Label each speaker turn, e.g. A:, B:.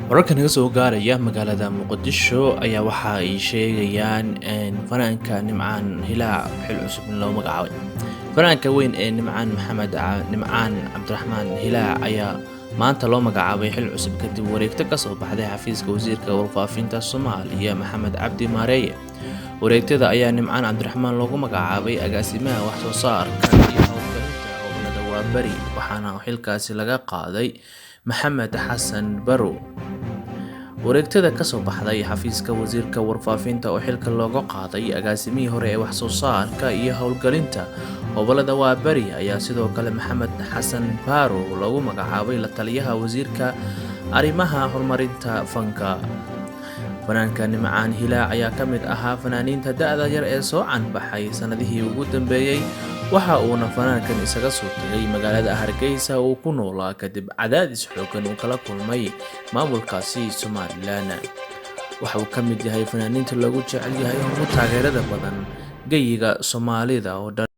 A: Wararka naga soo gaaraya magaalada Muqdisho ayaa waxa ay sheegayaan in fanaanka Nimcaan Hilaac xil cusub loo magacaabay. Fanaanka weyn ee Nimcaan Maxamed Nimcaan Cabdiraxmaan Hilaac ayaa maanta loo magacaabay xil cusub kadib wareegto ka soo baxday xafiiska wasiirka warfaafinta Soomaaliya Maxamed Cabdi Maareeye. Wareegtada ayaa Nimcaan Cabdiraxmaan loogu magacaabay agaasimaha wax soo saarka iyo hawlgelinta gobollada Waaberi, waxaana xilkaasi laga qaaday Maxamed Xasan Barrow. Wareegtada ka soo baxday xafiiska wasiirka warfaafinta oo xilka looga qaaday agaasimihii hore ee wax soo saarka iyo hawlgelinta gobollada Waaberi ayaa sidoo kale Maxamed Xasan Barrow loogu magacaabay la taliyaha wasiirka arrimaha horumarinta fanka. Fanaanka Nimcaan Hilaac ayaa ka mid ahaa fanaaniinta da'da yar ee soo caan baxay sanadihii ugu dambeeyay, waxa uuna fanaankan isaga soo tagay magaalada Hargeysa oo uu ku noolaa kadib cadaadis xooggan uu kala kulmay maamulkaasi Somalilan. Waxa uu ka mid yahay fanaaniinta loogu jecel yahay ugu taageerada badan geyiga Soomaalida oo dhan.